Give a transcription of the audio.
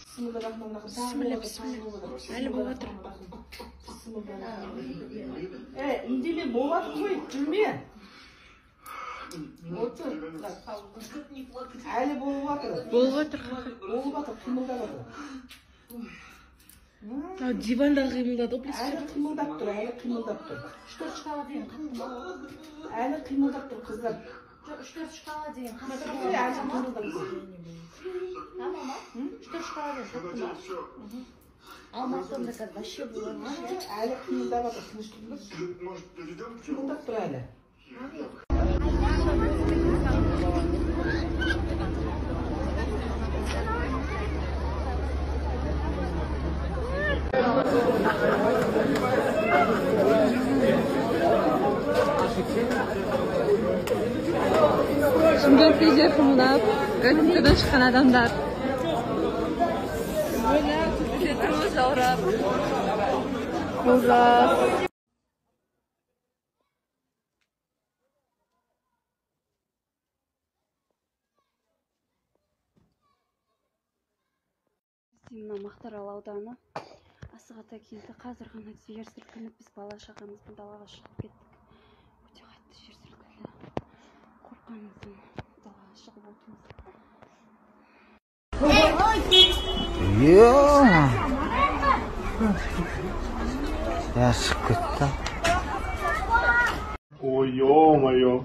Бісміллә, бісміллә. Әлі болып жатыр. Үндеме, болып жатыр ғой, жүрме. Отыр. Әлі болып жатыр. Болып жатыр. Болып жатыр, қимылдап жатыр. Мынау дивандағы қимылдады ғой, білесіз. Әлі қимылдап тұр, әлі қимылдап тұр. 3-4 шкала деген қатты ма? Әлі қимылдап тұр, қыздар. Жоқ, 3-4 шкала деген қатты Әлі қимылдап тұр. А, мама? 3-4 шкала деген қатты ма? Алматыда қазір вообще болады ма? Әлі қимылдап жатыр, тыныш тұрыңдаршы. Қимылдап тұр әлі. Шымкентте жер қимылдап, гостиницадан шыққан адамдар. Міне, тұрмыз жаурап. Ужас. Мына Мақтаарал ауданы Асық-Ата кенті қазір ғана жер сілкініп, біз бала шағамызбен далаға шығып кеттік. Өте қатты жер сілкінді. Қорыққанымыздан далаға шығып отырмыз. Я шығып кетті. Ой, ё-моё.